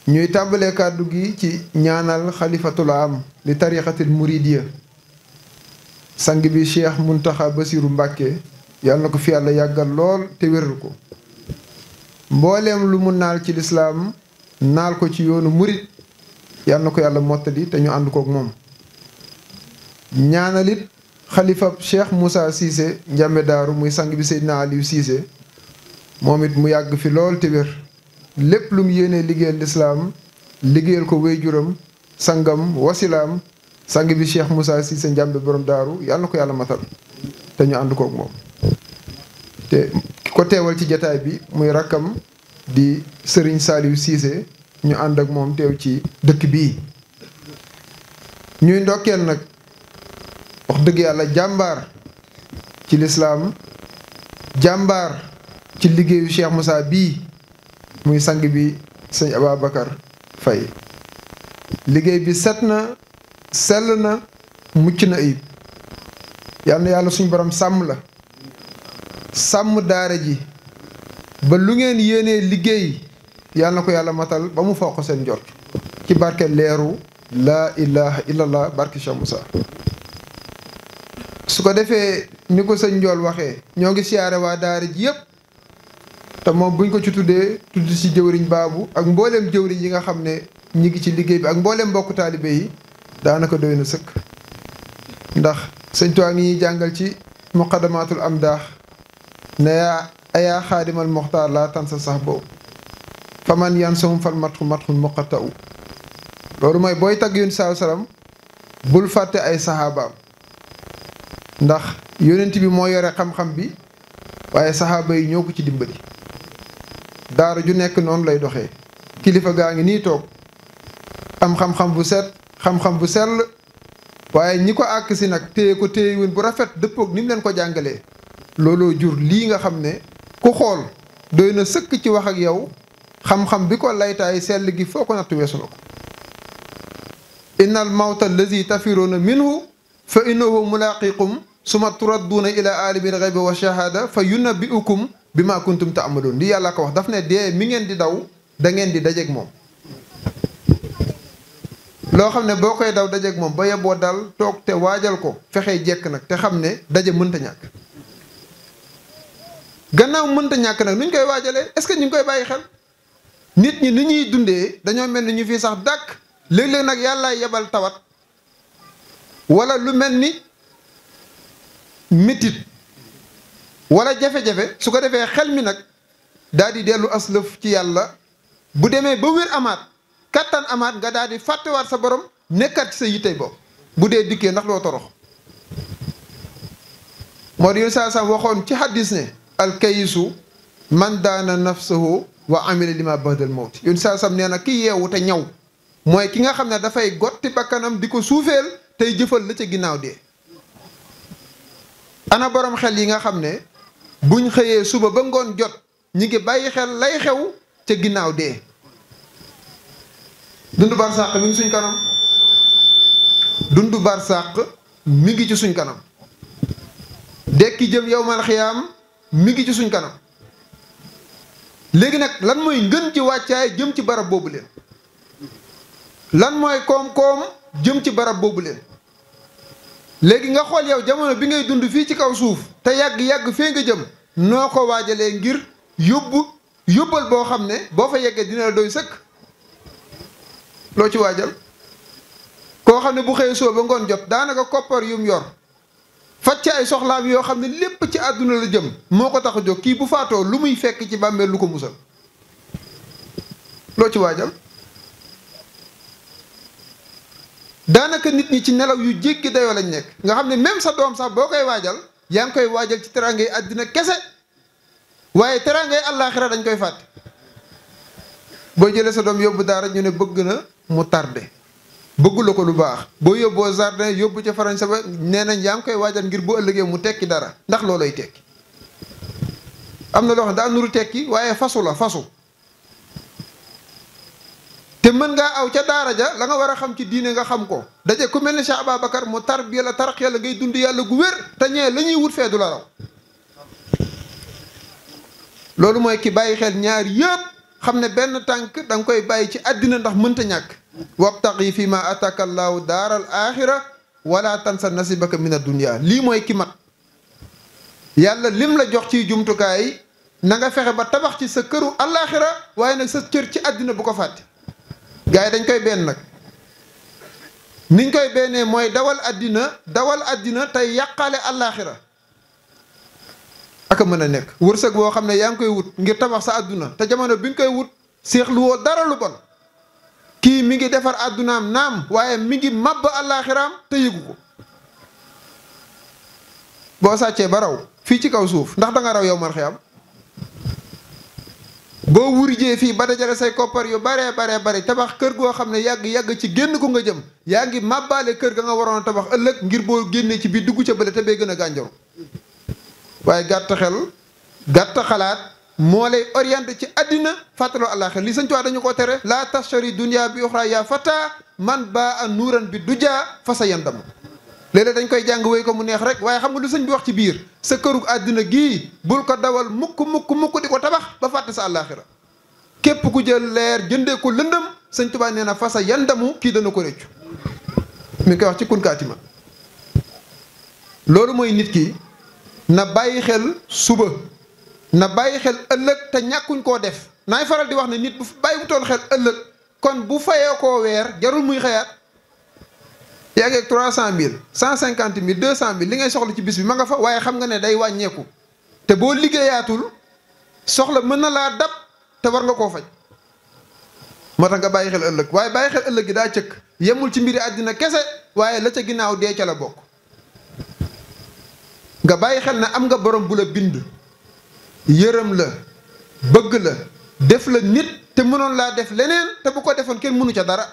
ñuy tàmbalee kàddu gi ci ñaanal xalifatul am li tariqatil muridiya sang bi Cheikh Muntaxa Basiru Mbàkke yàlla na ko fi yàlla yàggal lool te wéral ko mbooleem lu mu naal ci lislaam naal ko ci yoonu murit yàlla na ko yàlla mottali te ñu ànd kook moom ñaanalit xalifab Cheikh Moussa Cissé njàmbe daaru muy sang bi Seydina Aliou Cissé moom it mu yàgg fi lool te wér lépp lu mu yéenee liggéeyal lislaam liggéeyal ko wéyjuram sangam wasilaam sang bi Cheikh Moussa Cissé njàmbe borom daaru yàlla na ko yàlla matal te ñu ànd kook moom te ki ko teewal ci jataay bi muy rakkam di Serigne Saliou Cissé ñu ànd ak moom teew ci dëkk bii ñuy ndokkeel nag wax dëgg yàlla jàmbaar ci lislaam jàmbaar ci liggéeyu Cheikh Moussa bii muy sang bi sëñ Ababacar Faye liggéey bi set na sell na mucc na ayib yal na yàlla suñu borom sàmm la sàmm daara ji ba lu ngeen yéenee liggéey yal na ko yàlla matal ba mu fooq seen njort ci barke leeru laa ilaha illallah barke Cheikh Moussa su ko defee ni ko sëñ Njool waxee ñoo ngi siyaare waa daara ji yëpp te moom buñ ko ci tuddee tudd ci jëwriñ baabu ak mbooleem jëwriñ yi nga xam ne ñi ngi ci liggéey bi ak mbooleem mbokk taalibe yi daanaka doy na sëkk ndax sëñ Tuubaa ngi ñuy jàngal ci muqaddamatul amdaax ne ayaa xaadimal moxtaar laa tan sa sax boobu faman yan sahum fal matxu matxun muqatta u loolu mooy booy tagg yonent saa salaam bul fàtte ay saxaabaam ndax yonent bi moo yore xam-xam bi waaye saxaaba yi ñoo ko ci dimbali daara ju nekk noonu lay doxee kilifa gaa ngi nii toog am xam-xam bu set xam-xam bu sell waaye ñi ko àkk si nag téye ko téyewin bu rafet dëppoog ni mu leen ko jàngalee looloo jur lii nga xam ne ku xool doy na sëkk ci wax ak yow xam-xam bi ko laytaay sell gi foo ko natt weesu na ko innal mawta allazi tafiruuna minhu fa innahu mulaqikum suma turadduuna ila alimil ghaybi wa shahada fa yunabbiukum bima kuntum ta'malun li yàlla ko wax daf ne dee mi ngeen di daw da ngeen di dajeeg moom loo xam ne boo koy daw dajeeg moom ba yeboo dal toog te waajal ko fexee jekk nag te xam ne daje mënta ñàkk gannaaw mënta ñàkk nag nuñ koy waajalee est-ce que ñu ngi koy bàyyi xel nit ñi ni ñuy dundee dañoo mel ni ñu fii sax dàkk léeg-léeg nag yàllaay yebal tawat wala lu mel ni métit wala jafe-jafe su ko defee xel mi nag daal di dellu aslëf ci yàlla bu demee ba wér amaat kattan amaat nga daal di fàttewaat sa borom nekkaat ci sa yittey bopp bu dee dikkee ndax loo torox moo di yéen saa sam waxoon ci xaddis ne alkayisu man daana nafsahu wa amila lima badal mawt yéen saa sam nee na ki yeewu te ñaw mooy ki nga xam ne dafay gotti bakkanam di ko suufeel tey jëfal la ca ginnaaw dee ana borom xel yi nga xam ne buñ xëyee suba ba ngoon jot ñi ngi bàyyi xel lay xew ca ginnaaw dee dundu barsàq mi ngi suñ kanam dundu barsàq mi ngi ci suñ kanam dekki jëm yowmal xiyaam mi ngi ci suñ kanam léegi nag lan mooy ngën ci wàccaay jëm ci barab boobu leen lan mooy koom-koom jëm ci barab boobu leen léegi nga xool yow jamono bi ngay dund fii ci kaw suuf te yàgg-yàgg fee nga jëm noo ko waajalee ngir yóbbal boo xam ne boo fa yeggee dina la doy sëkk loo ci waajal koo xam ne bu xëyee soo ba ngoon jot daanaka koppar yum yor faj ci ay soxlaam yoo xam ne lépp ci àdduna la jëm moo ko tax a jóg kii bu faatoo lu muy fekk ci bàmmeel lu ko musal loo ci waajal daanaka nit ñi ci nelaw yu jéggi dayoo lañ nekk nga xam ne même sa doom sax boo koy waajal yaa ngi koy waajal ci terangay àddina kese waaye terangay àllaaxira dañ koy fàtte boo jëlee sa doom yóbbu daara ñu ne bëgg na mu tardé bëggu la ko lu baax boo yóbboo jardin yóbbu ca farañsa ba nee nañ yaa ngi koy waajal ngir bu ëllëgee mu tekki dara ndax loolay tekki am na loo xam daa nuru tekki waaye fasu la fasu te mën ngaa aw ca daara ja la nga war a xam ci diine nga xam ko daje ku mel ni Cheikh Ababacar mu tarbiya la tarax yàlla ngay dund yàlla gu wér te ñee la ñuy wut fee du la raw loolu mooy ki bàyyi xel ñaar yëpp xam ne benn tànk da nga koy bàyyi ci àddina ndax mënta ñàkk wabtaqi fi ma ataka allahu daaral axira wala tansa nasibaka min ad-dunya lii mooy ki mat yàlla lim la jox ci jumtukaay na nga fexe ba tabax ci sa këru alaxira waaye nag sa cër ci àddina bu ko fàtte gars yi dañ koy benn nag niñ koy bennee mooy dawal àddina tey yàqaale alaxira aka mën a nekk wërsëg boo xam ne yaa ngi koy wut ngir tabax sa àdduna te jamono bi nga koy wut seexlu woo dara lu bon kii mi ngi defar àddunaam naam waaye mi ngi màbb àllaaxiraam te yëgu ko boo sàccee ba raw fii ci kaw suuf ndax da nga raw yow mal xiyaam boo wurjee fii ba dajale say koppar yu bare tabax kër goo xam ne yàgg ci génn ko nga jëm yaa ngi màbbaale kër ga nga waroon a tabax ëllëg ngir boo génnee ci biir dugg ca bële te bee gën a gànjaru waaye gàtt xel gàtt xalaat moo lay orienté ci àddina fàttaloo àllaaxira li Sëñ Tuubaa dañu ko tere laa tashari dunya bi uxra ya fata man baa a nuuran bi dujaa fa sa yandam léeg-léeg dañ koy jàng wéy ko mu neex rek waaye xam nga lu sëñ bi wax ci biir sa kërug àddina gii bul ko dawal mukk di ko tabax ba fàtte sa àllaaxira képp ku jël leer jëndee ko lëndëm Sëñ Tuubaa nee na fa sa yandamu kii dana ko réccu mi ngi koy wax ci kunkaatima loolu mooy nit ki na bàyyi xel suba na bàyyi xel ëllëg te ñàkkuñ koo def naay faral di wax ne nit bu bàyyi bu toon xel ëllëg kon bu fayee koo weer jarul muy xëyaat yaa ngi ak 300 000 150 000 200 000 li ngay soxla ci bis bi ma nga fa waaye xam nga ne day wàññeeku te boo liggéeyaatul soxla mën na laa dab te war nga koo faj moo tax nga bàyyi xel ëllëg waaye bàyyi xel ëllëg gi daa cëkk yemul ci mbiri àddina kese waaye la ca ginnaaw dee ca la bokk nga bàyyi xel ne am nga borom bu la bind yërëm la bëgg la def la nit te mënoon laa def leneen te bu ko defoon kenn mënu ca dara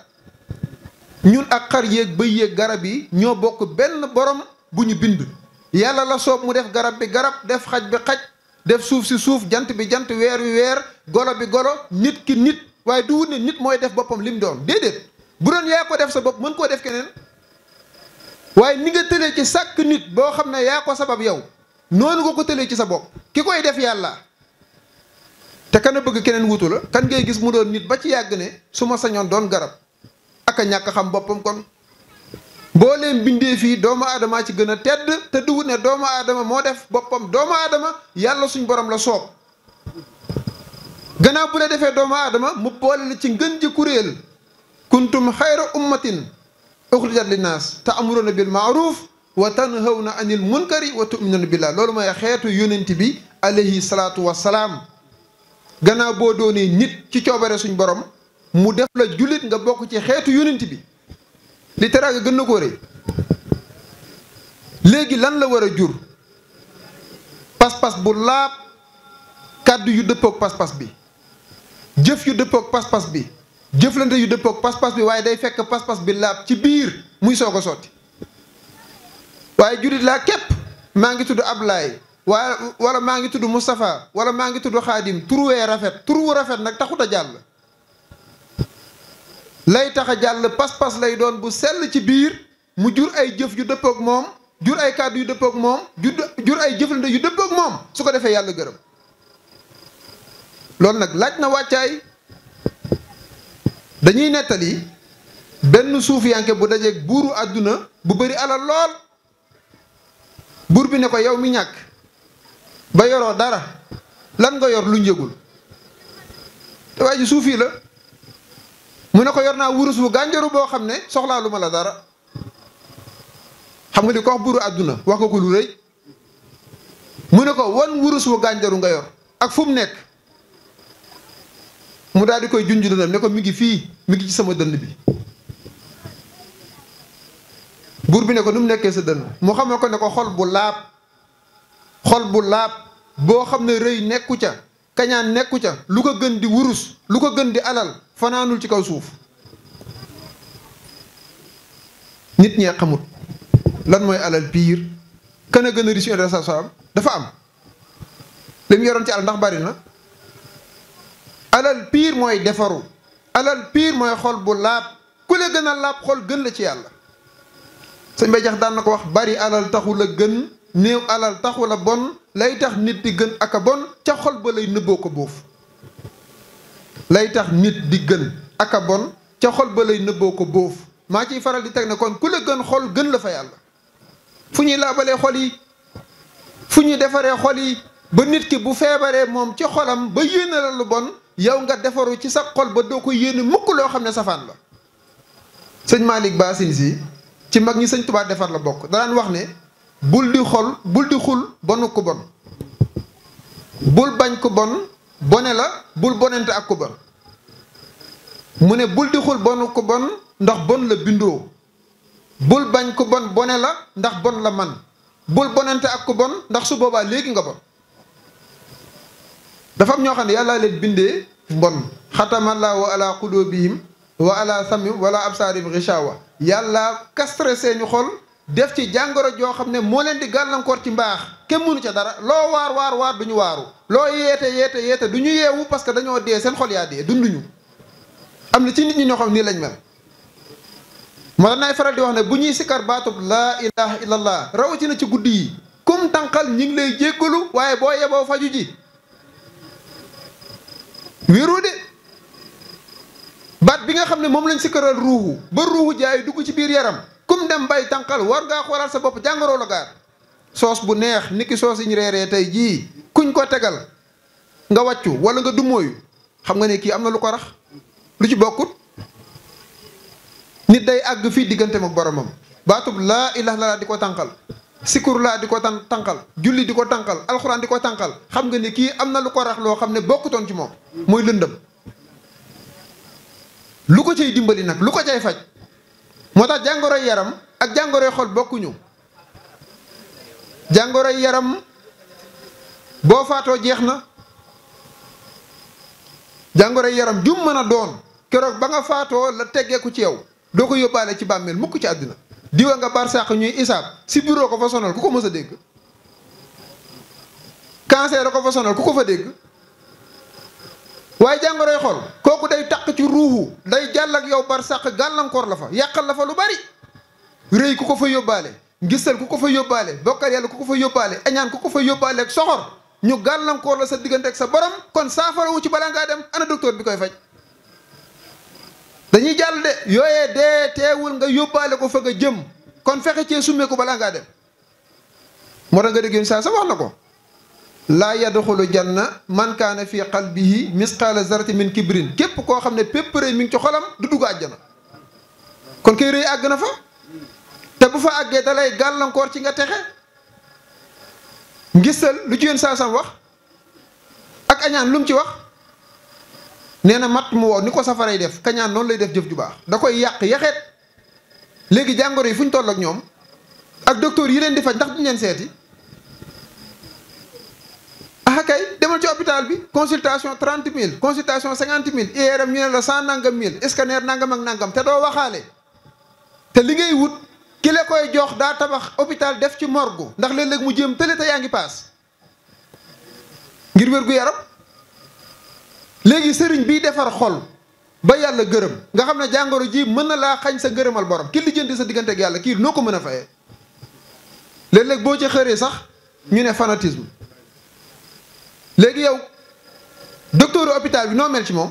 ñun ak xar yéeg bëy yéeg garab yi ñoo bokk benn borom bu ñu bind yàlla la soob mu def garab bi garab def xaj bi xaj def suuf si suuf jant bi jant weer wi weer golo bi golo nit ki nit waaye du wut ne nit mooy def boppam lim doon déedéet bu doon yaa ko def sa bopp mën koo def keneen waaye ni nga tëlee ci sàkk nit boo xam ne yaa ko sabab yow noonu nga ko tëlee ci sa bopp ki koy def yàlla te kan a bëgg keneen wutu la kan ngay gis mu doon nit ba ci yàgg ne su ma sañoon doon garab ak a ñàkk xam boppam kon boo leen bindee fii doomu aadama ci gën a tedd te duwut ne doomu aadama moo def boppam doomu aadama yàlla suñ borom la soob gannaaw bu la defee doomu aadama mu boole la ci ngën ji kuréel kuntum xayra ummatin uxrijat linnaas ta'muruna bil ma'ruf wa tanhawna anil munkari wa tu'minuna billah loolu mooy xeetu yonent bi alayhi salaatu wassalaam gannaaw boo doonee nit ci coobare suñ borom mu def la jullit nga bokk ci xeetu yonent bi li teraanga gën na koo rëy léegi lan la war a jur pas-pas bu laab kàddu yu dëppook pas-pas bi jëf yu dëppook pas-pas bi jëflante yu dëppook pas-pas bi waaye day fekk pas-pas bi laab ci biir muy soog a sotti waaye jullit laa képp maa ngi tudd Ablaay wala maa ngi tudd Moustapha wala maa ngi tudd Xaadim turuwee rafet turu rafet nag taxut a jàll lay tax a jàll pas-pas lay doon bu sell ci biir mu jur ay jëf yu dëppook moom jur ay kàddu yu dëppook moom jur ay jëflante yu dëppook moom su ko defee yàlla gërëm loolu nag laaj na wàccaay dañuy nettali benn suufiyanke bu dajeeg buuru àdduna bu bëri alal lool buur bi ne ko yow mi ñàkk ba yoroo dara lan nga yor lu njëgul te waa ji suufi la mu ne ko yor naa wurus bu gànjaru boo xam ne soxlaa lu ma la dara xam nga li ko wax buuru àdduna wax nga ko lu rëy mu ne ko wan wurus bu gànjaru nga yor ak fu mu nekk mu daal di koy junj dënnam ne ko mi ngi fii mi ngi ci sama dënn bi buur bi ne ko nu mu nekkee sa dënn mu xamal ko ne ko xol bu laab boo xam ne rëy nekku ca kañaan nekku ca lu ko gën di wurus lu ko gën di alal fanaanul ci kaw suuf nit ñee xamut lan mooy alal piir kan a gën a riche dafa am li mu yoroon ci alal ndax bari na alal piir mooy defaru alal piir mooy xol bu laab ku la gën a laab xol gën la ci yàlla sëñ Bay Jax daan na ko wax bari alal taxu la gën néew alal taxu la bon lay tax nit di gën ak a bon ca xol ba lay nëbboo ko boofu lay tax nit di gën ak a bon ca xol ba lay nëbboo ko bóof. maa ciy faral di teg ne kon ku la gën xol gën la fa yàlla. fu ñuy laabalee xol yi, fu ñuy defaree xol yi ba nit ki bu feebaree moom ci xolam ba yéene la lu bon, yow nga defaru ci sa xol ba doo ko yéene mukk loo xam ne safaan la. sëñ Malick Bassine si ci mag ñi sëñ Tuubaa defar la bokk daan wax ne bul di xul bonu ku bon, bul bañ ku bon bone la, bul bonente ak ku bon. mu ne bul di xul bonu ku bon ndax bon la bindoo, bul bañ ku bon bone la ndax bon la man, bul bonente ak ku bon ndax su boobaa léegi nga bon. dafa am ñoo xam ne yàllaa leen bindee mbon. xatamallaahu ala qulubihim wa ala samim wala absaarim ghishawa. yàlla kastre seeni xol def ci jàngoro joo xam ne moo leen di gàllankoor ci mbaax. kenn mënu ca dara loo waar du ñu waaru, loo yeete du ñu yeewu parce que dañoo dee, seen xol yaa dee dunduñu. am na ci nit ñi ñoo xam nii lañ mel. moo tax naay faral di wax ne bu ñuy sikkar baatub laa ilaha illallah rawatina ci guddi yi kum tànqal ñi ngi lay jéggalu, waaye boo yeboo faju ji wéeru de. baat bi nga xam ne moom lañ sikkaral ruuxu ba ruuxu jaay dugg ci biir yaram kum dem bay tànqal war ngaa xoolal sa bopp jàngoroo la gaar. soos bu neex niki soos yi ñu reeree tey jii kuñ ko tegal nga wàccu wala nga dumóoyu xam nga ne kii am na lu ko rax, lu ci bokkut. nit day àgg fii digganteem ak boromam baatub laa ilaha illallah di ko tànqal, sikur laa di ko tànqal, julli di ko tànqal, alxuraan di ko tànqal, xam nga ni kii am na lu ko rax loo xam ne bokkutoon ci moom, mooy lëndëm. lu ko cay dimbali nag, lu ko cay faj. moo tax jàngoroy yaram ak jàngoroy xol bokkuñu. jàngoroy yaram boo faatoo jeex na. jàngoroy yaram jum mën a doon keroog ba nga faatoo la teggeeku ci yow, doo ko yóbbaale ci bàmmeel mukk ci àddina. diwa nga barsàq ñuy isaab si bureau ko fa sonal ku ko mës a dégg. cancer la ko fa sonal ku ko fa dégg. waaye jàngoroy xol kooku day taq ci ruuxu, day jàll ak yow barsàq gàllankoor la fa, yàqal la fa lu bari. rëy ku ko fa yóbbaale, ngistal ku ko fa yóbbaale, bokkal yàlla ku ko fa yóbbaale, añaan ku ko fa yóbbaale ak soxor, ñu gàllankoor la sa diggante ak sa borom. kon saafara wu ci balaa ngaa dem, ana docteur bi koy faj. dañuy jàll de yooyee dee teewul nga yóbbaale ko fa nga jëm, kon fexe cee summee ko balaa ngaa dem. moo tax nga dégg saa sa wax na ko laa yadxulu janna man kaana fii qalbihi misqaala zarati min kibrin. képp koo xam ne pépp rëy mi ngi ci xolam du dugg àjjana. kon kay rëy àgg na fa, te bu fa àggee da lay gàllankoor ci nga texe. ngistal lu ci yéen saa sam wax ak añaan lu mu ci wax. nee na matt mu wow ni ko safaray def, kañaan noonu lay def jëf ju baax, da koy yàq yaxeet. léegi jàngoro yi fu ñu toll ak ñoom ak docteur yi leen di faj ndax duñ leen seeti. ah kay demal ci hôpital bi consultation 30 000 consultation 50 000 IRM ñu ne la 100 nangam 1000 scanner nangam ak nangam te doo waxaale. te li ngay wut ki la koy jox daa tabax hôpital def ci morgue ndax léeg-léeg mu jéem tële te yaa ngi paas ngir wér gu yaram. léegi sëriñ biy defar xol ba yàlla gërëm nga xam ne jàngoro ji mën na laa xañ sa ngërëmal borom ki lijjanti sa diggante ak yàlla kii noo ko mën a fayee. léeg-léeg boo ci xëree sax ñu ne fanatisme. léegi yow docteur hôpital bi noo mel ci moom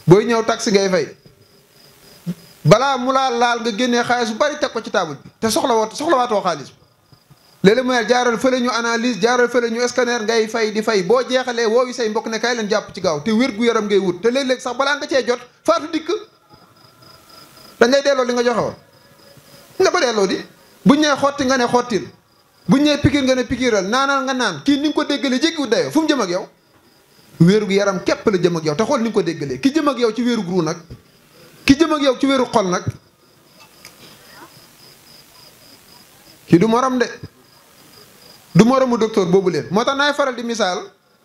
booy ñëw taxi ngay fay balaa mu laa laal nga génnee xaalis bu bari teg ko ci table bi te soxlawaatoo xaalis bi. léeg-léeg mu ne jaaral fële ñu analyse, jaaral fële ñu scanner, ngay fay di fay boo jeexalee woowi say mbokk ne kaay leen jàpp ci gaaw te wér gu yaram ngay wut. te léeg-léeg sax balaa nga cee jot faatu dikk dañ lay delloo li nga joxe woon nga ko delloo di. buñ nee xotti nga ne xottil, buñ nee pikir nga ne pikiral, naanal nga naan. kii ni nga ko déggalee jéggiwut dayoo fu mu jëm ak yow. wéeru gu yaram képp la jëm ak yow te xool ni nga ko déggalee. ki jëm ak yow ci wéeru gu nag, ki jëm ak yow ci wéeru xol nag, ki du morom de. du moromu docteur boobu leen. moo tax naay faral di misaal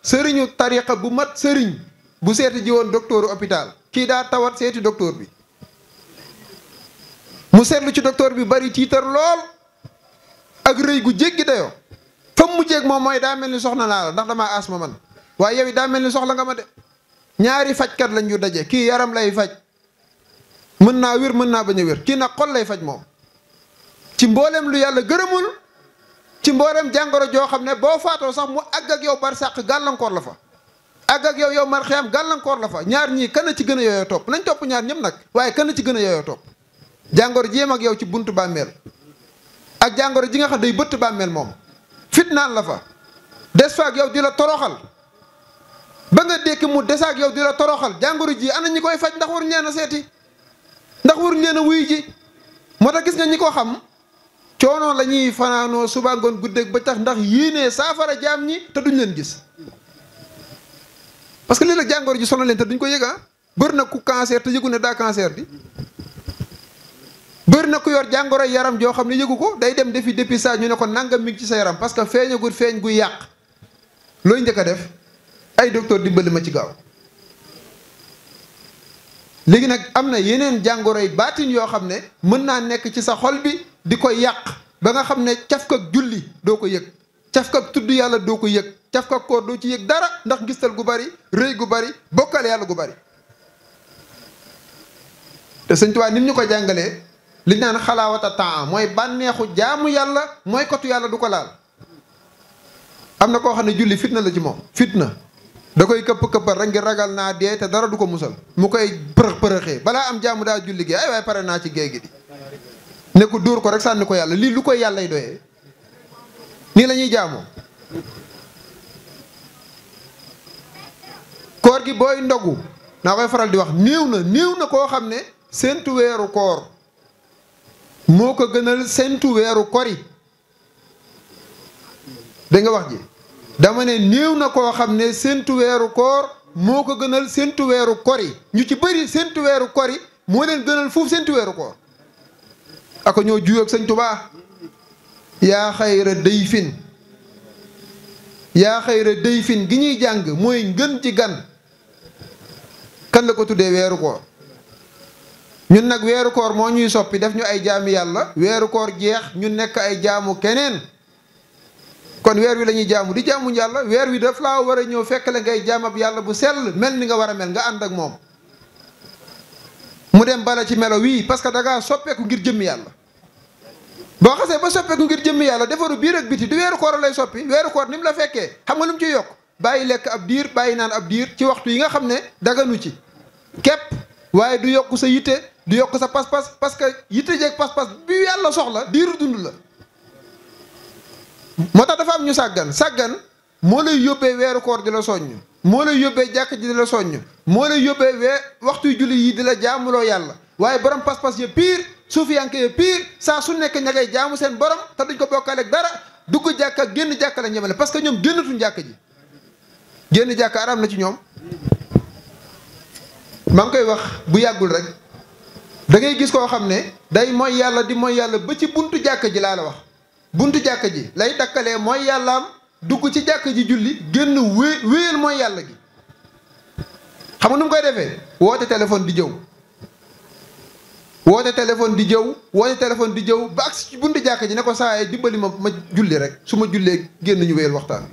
sëriñu tariqa bu mat sëriñ bu seeti ji woon docteuru hôpital. kii daa tawat seeti docteur bi mu seetlu ci docteur bi bari tiitar lool ak rëy gu jéggi dayoo. fa mu mujjeeg moom mooy daa mel ni soxna naa la ndax damaa asma man, waaye yow it daa mel ni soxla nga ma de. ñaari fajkat lañ yu daje, kii yaram lay faj mën naa wér mën naa bañ a wér, kii nag xol lay faj moom ci mboolem lu yàlla gërëmul, ci mboolem jàngoro joo xam ne boo faatoo sax mu àgg ak yow barsàq gàllankoor la fa. àgg ak yow mal xiyam gàllankoor la fa ñaar ñii kan ci gën a yooyoo topp nañ topp ñaar ñëpp nag waaye kan ci gën a yooyoo topp jàngoro ji yem ak yow ci buntu bàmmeel ak jàngoro ji nga xam day bëtt bàmmeel moom fitnaan la fa des fa ak yow di la toroxal ba nga dékki mu des ak yow di la toroxal jàngoro ji ana ñi koy faj ndax waruñ leen a seeti ndax waruñ leen a wuyu ji moo tax gis nga ñi ko xam coono la ñuy fanaanoo suba ngoon guddeeg ba tax ndax yéenee saafara jaam ñi te duñ leen gis parce que lii la jàngoro ji sonal leen te duñ ko yëg bëri na ku cancer te yëgu ne daa cancer di bëri na ku yor jàngoro yaram joo xam ne yëgu ko day dem defi dépistage ñu ne ko nangam mi ngi ci sa yaram parce que feeñagul feeñ gu yàq looy njëkk a def ay docteur dimbali ma ci gaaw léegi nag am na yeneen jàngoro yi baatin yoo xam ne mën naa nekk ci sa xol bi di ko yàq ba nga xam ne cafkak julli doo ko yëg cafkak tudd yàlla doo ko yëg cafkak koor doo ci yëg dara ndax ngistal gu bari rëy gu bari bokkal yàlla gu bari te Sëñ Tuubaa nit ñu ko jàngalee li naan xalaawata temps mooy bànneexu jaamu yàlla mooy kotu yàlla du ko laal am na koo xam ne julli fitna la ci moom fitna da koy këpp-këppal rek ngir ragal naa dee te dara du ko musal mu koy përëx-përëxee balaa am jaamu daa julli gi ay waaye pare naa ci géej gi di ne ko dóor ko rek sànni ko yàlla lii lu koy yàllay doyee nii la ñuy jaamoo koor gi booy ndogu naa koy faral di wax néew na koo xam ne séentu weeru koor moo ko gënal séentu weeru kori da nga wax ji dama ne néew na koo xam ne séentu weeru koor moo ko gënal séentu weeru kori ñu ci bëri séentu weeru kori moo leen gënal foofu séentu weeru koor ako ñoo juyoo ak Sëñ Tuubaa yaa xayra dayfin gi ñuy jàng mooy ngën ci gan kan la ko tuddee weeru koor ñun nag weeru koor moo ñuy soppi def ñu ay jaami yàlla weeru koor jeex ñu nekk ay jaamu keneen kon weer wi la ñuy jaamu di jaamu yàlla weer wi daf laa war a ñëw fekk la ngay jaamab yàlla bu sell mel ni nga war a mel nga ànd ak moom mu dem bala ci melo wii parce que da ngaa soppeeku ngir jëmmi yàlla boo xasee ba soppeeku ngir jëmmi yàlla defaru biir ak biti du weeru koor lay soppi weeru koor ni mu la fekkee xam nga lu mu ciy yokk bàyyi lekk ab diir bàyyi naan ab diir ci waxtu yi nga xam ne daganu ci képp waaye du yokk sa yitte du yokk sa pas-pas parce que yitte jeeg pas-pas bi yàlla soxla diiru dund la moo tax dafa am ñu sàggan moo lay yóbbee weeru koor di la soññ moo lay yóbbee jàkk ji di la soññ moo lay yóbbee waxtuy julli yi di la jaamuloo yàlla waaye borom pas-pas ya piir suufiyanke ya piir saa su nekk ña ngay jaamu seen borom te duñ ko bokkaaleeg dara dugg jàkka génn jàkka la ñemale parce que ñoom génnatuñ jàkk ji génn jàkka aram na ci ñoom maa ngi koy wax bu yàggul rek da ngay gis koo xam ne day mooy yàlla di mooy yàlla ba ci buntu jàkk ji laa la wax buntu jàkk ji lay dakkalee mooy yàllaam dugg ci jàkk ji julli génn wéyal mooy yàlla gi xam nga nu mu koy defee woote téléphone di jëw woote téléphone di jëw ba agsi ci buntu jàkk ji ne ko saa dimbali ma julli rek su ma jullee génn ñu wéyal waxtaan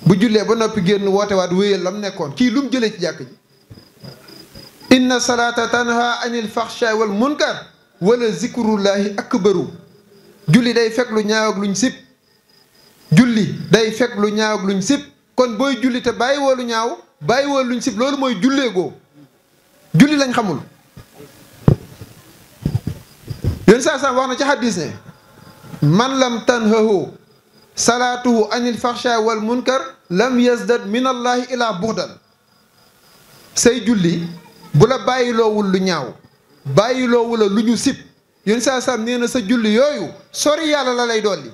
bu jullee ba noppi génn woote waat wéyal lam nekkoon kii lu mu jëlee ci jàkk ji inna salaata tanha anil faxsha wal munkar wala zikrullahi akbaru julli day fekk lu ñaaw ak luñ sib kon booy julli te bàyyi woo lu ñaaw bàyyi woo luñ sib loolu mooy julleegoo julli lañ xamul yéen saa wax na ci xaddis ne man lam tanhahu salaatuhu anil faxsha wal munkar lam yazdad min allahi ila buxdan say julli bu la bàyyiloowul lu ñaaw bàyyiloowul la lu ñu sib yéen saa nee na sa julli yooyu sori yàlla la lay dolli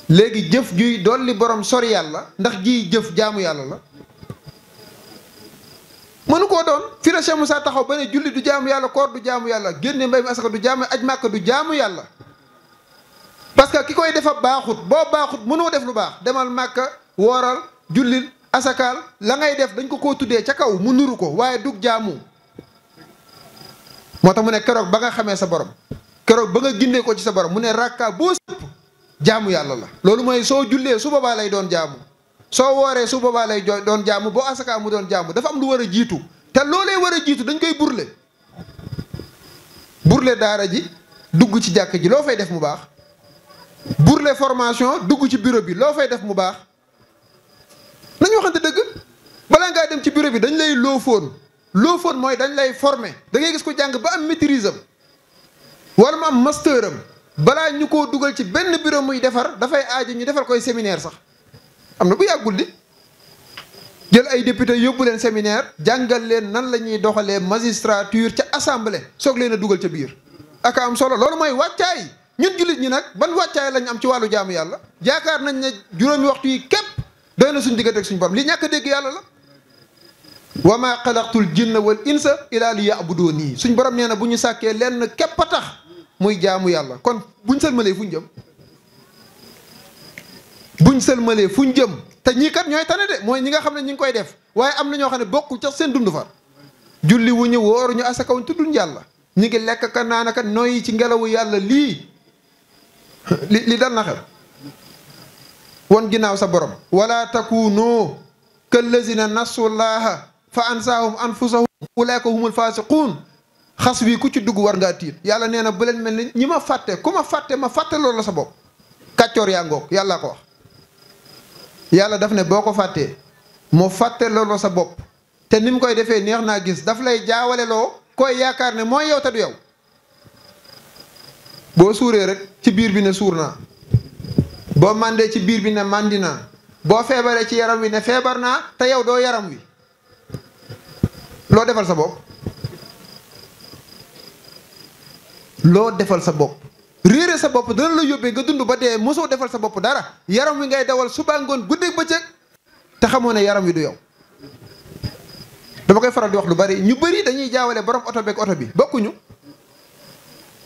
léegi jëf juy dolli borom sori yàlla ndax jiy jëf jaamu yàlla la mënu koo doon fi la Cheikh Moussa taxaw ba ne julli du jaamu yàlla koor du jaamu yàlla génne mbay mi asaka du jaamu aj màkka du jaamu yàlla parce que ki koy defa baaxut boo baaxut mënoo def lu baax demal màkka wooral jullil asakaal la ngay def dañ ko koo tuddee ca kaw mu nuru ko waaye dug jaamu moo tax mu ne keroog ba nga xamee sa borom keroog ba nga gindee ko ci sa borom mu ne rakka boo sëpp jaamu yàlla la loolu mooy soo jullee su boobaa lay doon jaamu soo wooree su boobaa lay doon jaamu boo asakaa mu doon jaamu dafa am lu war a jiitu te loolee war a jiitu dañ koy burle daara ji dugg ci jàkk ji loo fay def mu baax burle formation dugg ci bureau bi loo fay def mu baax nañu waxante dëgg. balaa ngaa dem ci bureau bi dañ lay loofoon mooy dañ lay former da ngay gis ko jàng ba am maîtrise am wala mu am master am balaa ñu koo dugal ci benn bureau muy defar dafay aajo ñu defal koy séminaire sax am na bu yàggul di jël ay député yóbbu leen séminaire jàngal leen nan la ñuy doxalee magistrature ca assemblée soog leen a dugal ca biir ak am solo loolu mooy wàccaay ñun jullit ñi nag ban wàccaay lañ am ci wàllu jaamu yàlla jaakaar nañ ne juróomi waxtu yi képp doy na suñ diggante ak suñu borom li ñàkk a dégg yàlla la wa maa xalaqtul jinna wal insa illa li ya'buduni suñ borom nee na bu ñu sàkkee lenn képp a tax muy jaamu yàlla kon buñ sëlmalee fuñ jëm fuñ jëm te ñii kat ñooy tane de mooy ñi nga xam ne ñi ngi koy def waaye am na ñoo xam ne bokku ca seen dund far julli wu ñu wooruñu asakawuñ tudduñ yàlla ñi ngi lekk ka naan ka noyyi ci ngelawu yàlla li dal na xel won ginnaaw sa borom wala takunu kallazina nasullaha fa ansaahum anfusahum ulaika humul fasiqun xas wi ku ci dugg war ngaa tiit yàlla nee na bu leen mel ni ñi ma fàtte ku ma fàtte loolu la sa bopp kàccoor yaa ngoog yàllaa ko wax yàlla daf ne boo ko fàttee moo fàtte loolu sa bopp te ni mu koy defee neex naa gis daf lay jaawale loo koy yaakaar ne mooy yow te du yow boo suuree rek ci biir bi ne suur naa boo màndee ci biir bi ne màndi naa boo feebaree ci yaram wi ne feebar naa te yow doo yaram wi loo defal sa bopp réere sa bopp dana la yóbbee nga dund ba dee mosoo defal sa bopp dara yaram wi ngay dawal suba ngoon guddeeg bëccëg te xamoo ne yaram wi du yow dama koy faral di wax lu bari ñu bari dañuy jaawale borom oto beeg oto bi bokkuñu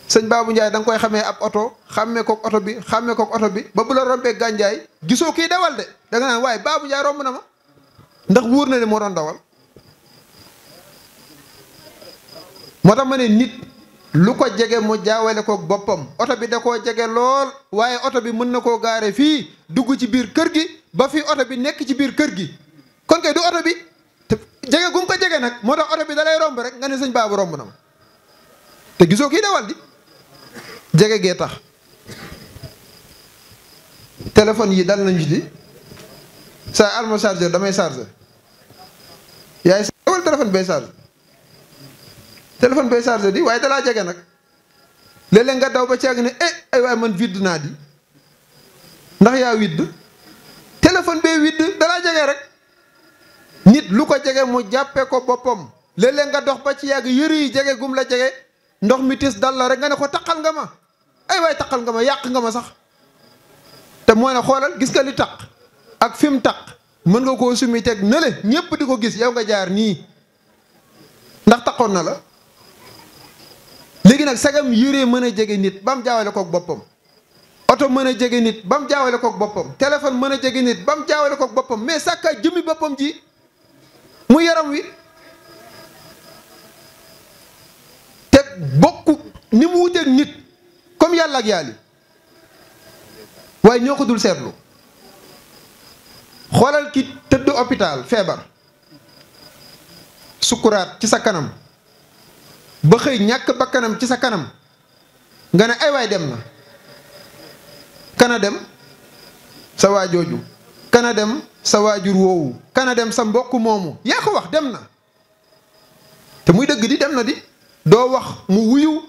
sëñ Babou Ndiaye da nga koy xamee ab oto xàmmee kook oto bi xàmmee kook oto bi ba bu la rombee gànjaay gisoo kii dawal de da nga naan waaye Babou Ndiaye romb na ma ndax wóor na ne moo doon dawal moo tax ma ne nit lu ko jege mu jaawale kook boppam oto bi da koo jege lool waaye oto bi mën na koo gaare fii dugg ci biir kër gi ba fii oto bi nekk ci biir kër gi kon kay du oto bi te jege gum ko jege nag moo tax oto bi da lay romb rek nga ne sëñ Babou romb na ma te gisoo kii dawal di jege gee tax téléphone yi dal nañu di sa alma chargeur damay chargeur yaay wala téléphone bay chargeur téléphone bay chargeur di waaye dalaa jege nag léeg-léeg nga daw ba ceeg ne ay waaye man widd naa di ndax yaa widd téléphone bay widd dalaa jege rek nit lu ko jege mu jàppe ko boppam léeg-léeg nga dox ba ci yàgg yëri yi jege gum la jege ndox mi tis dal la rek nga ne ko taqal nga ma ay waay taqal nga ma yàq nga ma sax te moo ne xoolal gis nga li taq ak fi mu taq mën nga koo sumi teg nële ñépp di ko gis yow nga jaar nii ndax taqoon na la léegi nag sagam yëree mën a jege nit ba mu jaawale kook boppam oto mën a jege nit ba mu jaawale kook boppam téléphone mën a jege nit ba mu jaawale kook boppam mais sàkkaa jëmmi boppam ji mu yaram wi te bokku ni mu wuteeg nit comme yàlla ak yàlli waaye ñoo ko dul seetlu xoolal ki tëdd hôpital feebar sukkuraat ci sa kanam ba xëy ñàkk bakkanam ci sa kanam nga ne ay waay dem na kana dem sa waajooju kana dem sa waajur woowu kana dem sa mbokk moomu yaa ko wax dem na te muy dëgg di dem na di doo wax mu wuyu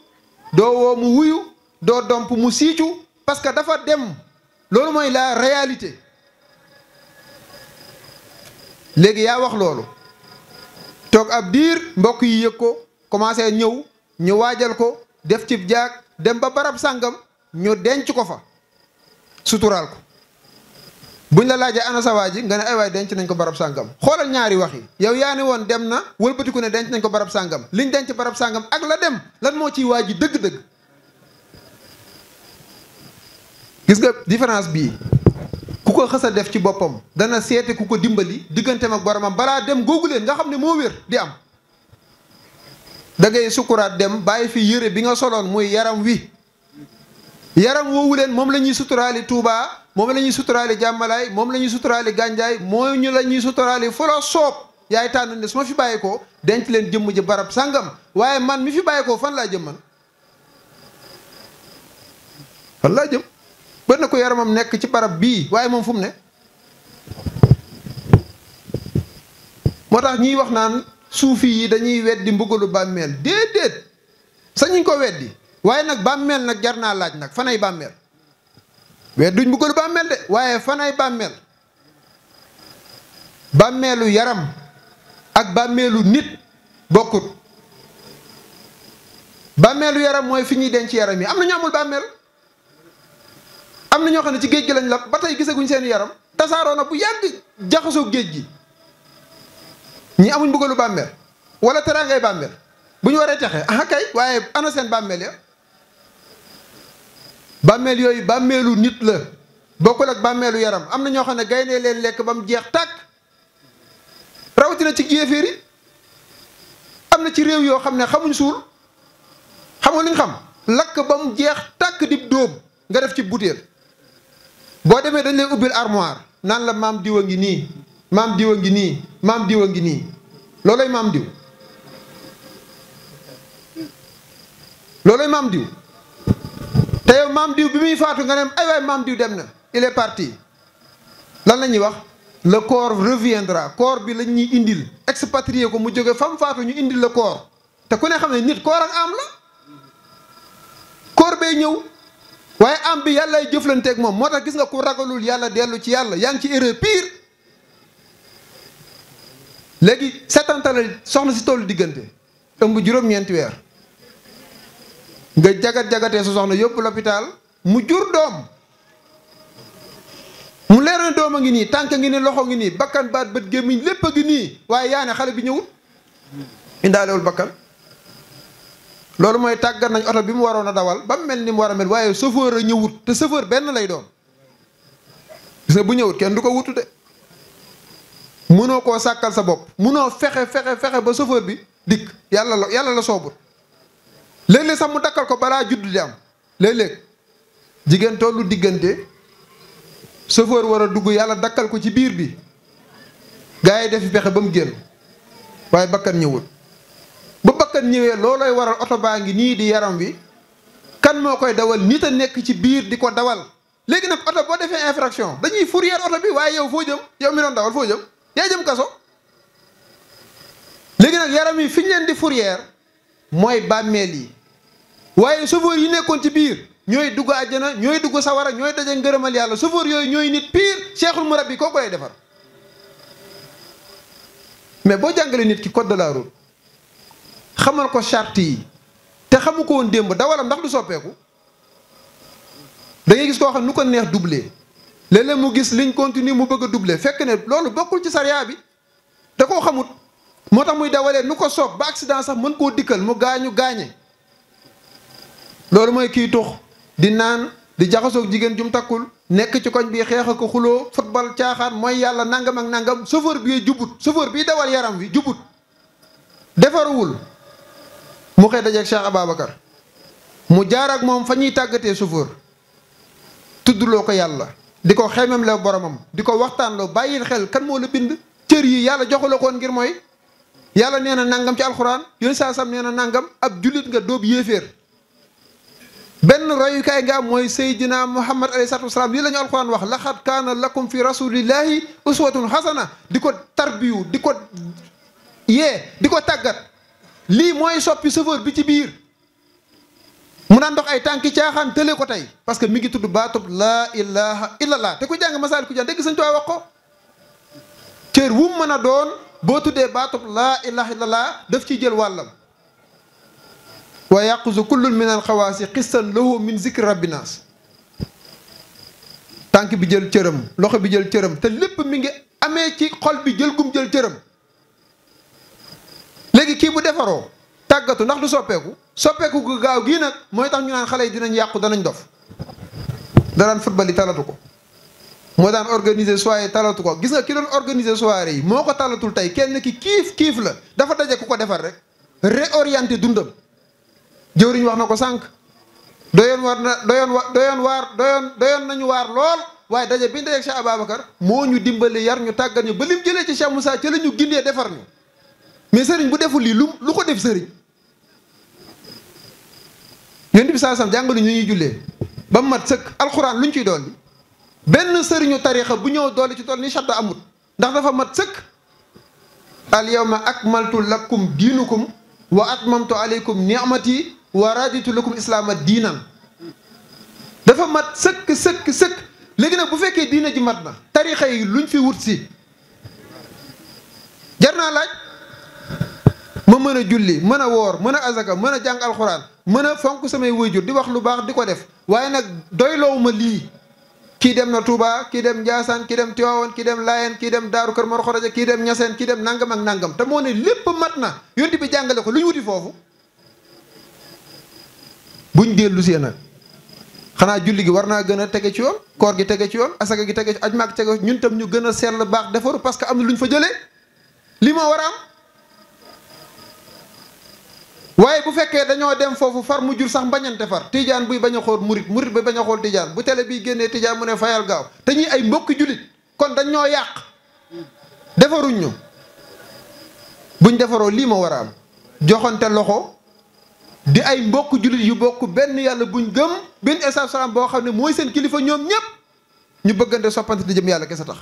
doo woo mu wuyu doo domp mu siicu parce que dafa dem loolu mooy la réalité léegi yaa wax loolu toog ab diir mbokk yi yëg ko commencé ñëw ñu waajal ko def cib jaag dem ba barab sàngam ñu denc ko fa suturaal ko buñ la laajee ana sa waa ji nga ne ay waay denc nañ ko barab sàngam xoolal ñaari wax yi yow yaa ne woon dem na wëlbatiku ne denc nañ ko barab sàngam liñ denc barab sàngam ak la dem lan moo ciy waa ji dëgg-dëgg gis nga différence bii ku ko xës a def ci boppam dana seete ku ko dimbali digganteem ak boromam balaa dem googu leen nga xam ne moo wér di am da ngay sukuraat dem bàyyi fi yére bi nga soloon muy yaram wi yaram woowu leen moom la ñuy suturaali Touba moom la ñuy suturaali Jàmmalaay moom la ñuy suturaali Gànjaay mooy ñu la ñuy suturaali fu la soob yaay tànn ne su ma fi bàyyi ko denc leen jëmm ji barab sàngam waaye man mi fi bàyyi ko fan laa jëm man fan laa jëm ba na ko yaramam nekk ci barab bii waaye moom fu mu ne moo tax ñiy wax naan suufi yi dañuy weddi mbugalu bàmmeel déedéet sañuñ ko weddi waaye nag bàmmeel nag jar naa laaj nag fanay bàmmeel wedduñ mbugalu bàmmeel de waaye fanay bàmmeel bàmmeelu yaram ak bàmmeelu nit bokkut bàmmeelu yaram mooy fi ñuy denc yaram yi am na ñu amul bàmmeel am na ñoo xam ne ci géej gi lañ lab ba tey gisaguñ seen yaram tasaaroo na bu yàgg jaxasoo géej gi ñi amuñ mbugalu bàmmeel wala teraangay bàmmeel bu ñu waree texe ah kay waaye ana seen bàmmeel ya bàmmeel yooyu bàmmeelu nit la bokkul ak bàmmeelu yaram am na ñoo xam ne gaynde leen lekk ba mu jeex tàkk rawatina ci yéeféer yi am na ci réew yoo xam ne xamuñ suul xam nga lu ñu xam lakk ba mu jeex tàkk di dóom nga def ci butéel boo demee dañ lay ubbil armoire naan la maam diw a ngi nii maam diw a ngi nii maam diw a ngi nii looloy maam diw looloy maam diw te yow maam diw bi muy faatu nga ne ay waay maam diw dem na il est parti lan la ñuy wax le corps reviendra corps bi lañ ñuy indil expatrié ko mu jóge fam faatu ñu indil le corps te ku ne xam ne nit corps ak am la corps bay ñëw waaye am bi yàlla ay jëflanteeg moom moo tax gis nga ku ragalul yàlla dellu ci yàlla yaa ngi ci erreur pire léegi setantalal soxna si tollu diggante ëmb juróom-ñeenti weer nga jagat-jagatee sa soxna yóbbu l'hôpital mu jur doom mu leer na doom a ngi nii tànk ngi nii loxo ngi nii bakkan baat bët gémmiñ lépp a ngi nii waaye yaa ne xale bi ñëwul indaalewul bakkan loolu mooy tàggat nañ oto bi mu waroon a dawal ba mu mel ni mu war a mel waaye chauffeur a ñëwut te chauffeur benn lay doon gis nga bu ñëwut kenn du ko wutu de mënoo koo sàkkal sa bopp mënoo fexe ba chauffeur bi dikk yàlla la soobut léeg-léeg sax mu dakkal ko balaa judd di am léeg-léeg jigéen tollu diggante chauffeur war a dugg yàlla dakkal ko ci biir bi gaa yi def fexe ba mu génn waaye bakkan ñëwul ba bakkan ñëwee loolooy waral oto baa ngi nii di yaram wi kan moo koy dawal nit a nekk ci biir di ko dawal léegi nag oto boo defee infraction dañuy fourrière oto bi waaye yow foo jëm yow mi doon dawal foo jëm yaa jëm kaso léegi nag yaram yi fi ñu leen di fourrière mooy bàmmeel yi waaye chauffeur yi nekkoon ci biir ñooy dugg àjjana ñooy dugg sawara ñooy daje ngërëmal yàlla chauffeur yooyu ñooy nit pire cheikhul murabbi koo koy defar mais boo jàngalee nit ki code de la route xamal ko charte yi te xamu ko woon démb dawalam ndax du soppeeku da ngay gis koo xam nu ko neex doublé léeg-léeg mu gis ligne continue mu bëgg a doublé fekk ne loolu bokkul ci sariya bi da koo xamut moo tax muy dawalee nu ko soob ba accident sax mën koo dikkal mu gaañe loolu mooy kii tux di naan di jaxasoog jigéen jum takkul nekk ci koñ bi xeex ak xuloo football caaxaan mooy yàlla nangam ak nangam chauffeur bi jubut chauffeur bii dawal yaram wi jubut defaruwul mu xëy dajeeg Cheikh Ababacar mu jaar ak moom fa ñuy tàggatee chauffeur tuddloo ko yàlla di ko xemem la boromam di ko waxtaanloo bàyyil xel kan moo la bind cër yi yàlla joxula koon ngir mooy yàlla nee na nangam ci alxuraan yooyu saa sam nee na nangam ab jullit nga doob yéeféer benn royukaay nga am mooy Seydina Muhammad alayhi salaatu wasalaam lii la ñu alxuraan wax laxad kaana lakum fi rasulillahi uswatun xasana di ko tarbiyu di ko yee di ko tàggat lii mooy soppi chauffeur bi ci biir mu naan dox ay tànki caaxaan tële ko tey parce que mi ngi tudd baatub laa ilaha illallah te ku jàng masaal ku jàng dégg Sëñ Tuubaa wax ko cër wu mu mën a doon boo tuddee baatub laa ilaha illallah daf ciy jël wàllam wa yaquzu kullun min alxawaasi xistan lahu min zikri rabbinaas tànk bi jël cëram loxo bi jël cëram te lépp mi ngi amee ci xol bi jël gum jël cëram léegi kii bu defaroo tàggatu ndax du soppeeku gu gaaw gii nag mooy tax ñu naan xale yi dinañ yàqu danañ dof daraan football yi talatu ko moo daan organiser soirée talatu ko gis nga ki doon organiser soirée yi moo ko talatul tey kenn ki kiif la dafa daje ku ko defar rek réorienté dundam jëwriñ wax na ko sànq doyoon nañu waar lool waaye daje bi dajeeg Cheikh Ababacar moo ñu dimbali yar ñu tàggat ñu ba lim jëlee ci Cheikh Moussa ca la ñu gindee defar ñu mais sëriñ bu deful lii lu ko def sëriñ yonent bi saa sam jàngalu ñu ñuy jullee ba mu mat sëkk alxuraan lu ñu ciy dolli benn sëriñu tarixa bu ñëw dolli ci toll ni shadda amut ndax dafa mat sëkk al yawma akmaltu lakum diinukum wa atmamtu alaykum ni'mati wa raditu lakum islaama diinan. dafa mat sëkk sëkk sëkk. léegi nag bu fekkee diina ji mat na tarixa yi luñ fi wut si jar naa laaj. ma mën a julli mën a woor mën a azaka mën a jàng alxuraan mën a fonk samay waajur di wax lu baax di ko def waaye nag doyloowu ma lii. kii dem na Touba kii dem Ndiassane kii dem Tivaouane kii dem Layeen kii dem Daaru Kër Mor Xoroja kii dem Ñaseen kii dem nangam ak nangam te moo ne lépp mat na yonti bi jàngale ko lu ñu wuti foofu. buñ dellu see nag xanaa julli gi war naa gën a tege ci yoon koor gi tege ci yoon asaka gi tege ci aj maak tege ñun tam ñu gën a sell baax defaru parce que am na lu ñu fa jëlee li moo war a am. waaye bu fekkee dañoo dem foofu far mu jur sax mbañante far tijaan buy bañ a xool murit murit buy bañ a xool tijaan bu télé bi génnee tijaan mu ne fayal gaaw te ñuy ay mbokki jullit kon dañ ñoo yàq defaruñ ñu. buñ defaroo lii ma war a am joxante loxo di ay mbokk jullit yu bokk benn yàlla buñ gëm benn instant salaam boo xam ne mooy seen kilifa ñoom ñëpp ñu bëggante soppante di jëm yàlla kese tax.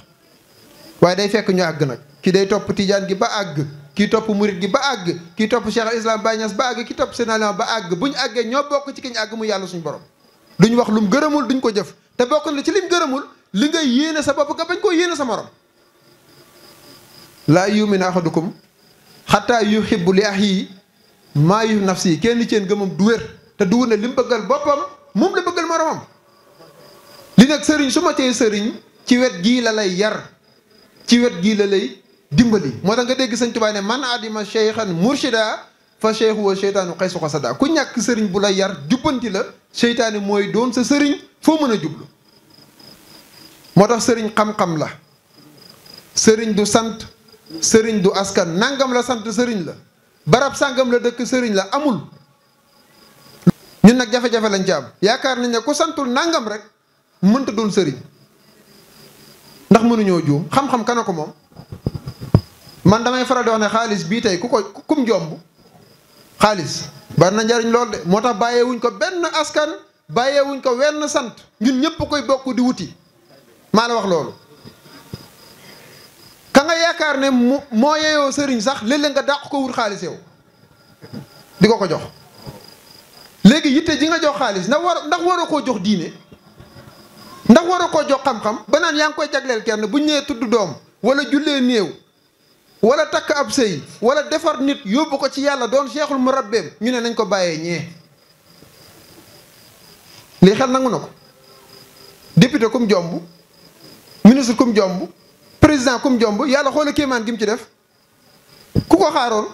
waaye day fekk ñu àgg nag ki day topp tijaan gi ba àgg. kii topp murit gi ba àgg kii topp Cheikh al Islam Baye Niass ba àgg kii topp Seydina Limaamu ba àgg bu ñu àggee ñoo bokk ci ki ñu àgg mu yàlla suñu borom duñ wax lum gërëmul duñ ko jëf te bokk na ci lim gërëmul li ngay yéene sa bopp nga bañ koo yéene sa morom. laa yu'minu ahadukum hattaa yuhibbu li axiihi maa yuhibbu nafsihi kenn ci yéen gëmam du wér te du ne lim bëggal boppam moom la bëggal moromam. li nag sëriñ su ma tee sëriñ ci wet gii la lay yar ci wet gii la lay. dimbali moo tax nga dégg sëñ Tuubaa ne man adima cheikhan murshida fa cheikhu wa cheytaanu xaysu xasada ku ñàkk sëriñ bu la yar jubbanti la cheytaani mooy doon sa sëriñ foo mën a jublu. moo tax sëriñ xam-xam la sëriñ du sant sëriñ du askan nangam la sant sëriñ la barab sàngam la dëkk sëriñ la amul. ñun nag jafe-jafe lañ ci am yaakaar nañ ne ku santul nangam rek mënta doon sëriñ ndax mënuñoo juum xam-xam kana ko moom. man damay faral di wax ne xaalis bii tey kum jomb xaalis bari na njariñ lool de moo tax bàyyeewuñ ko benn askan bàyyeewuñ ko wenn sant ñun ñëpp koy bokk di wuti maa la wax loolu. ka nga yaakaar ne moo yeyoo sëriñ sax léeg-léeg nga dàq ko wut xaalis yow di ko jox. léegi yitte ji nga jox xaalis ndax waroo koo jox diine ndax waroo koo jox xam-xam ba naan yaa ngi koy jagleel kenn buñ ñëwee tudd doom wala jullee néew. wala takk ab sëy wala defar nit yóbbu ko ci yàlla doon seexul murabbeem ñu ne nañ ko bàyyee ñee lii xel nangu na ko. député kum jomb ministre kum jomb président kum jomb yàlla xoola kéemaan gi mu ci def ku ko xaaroon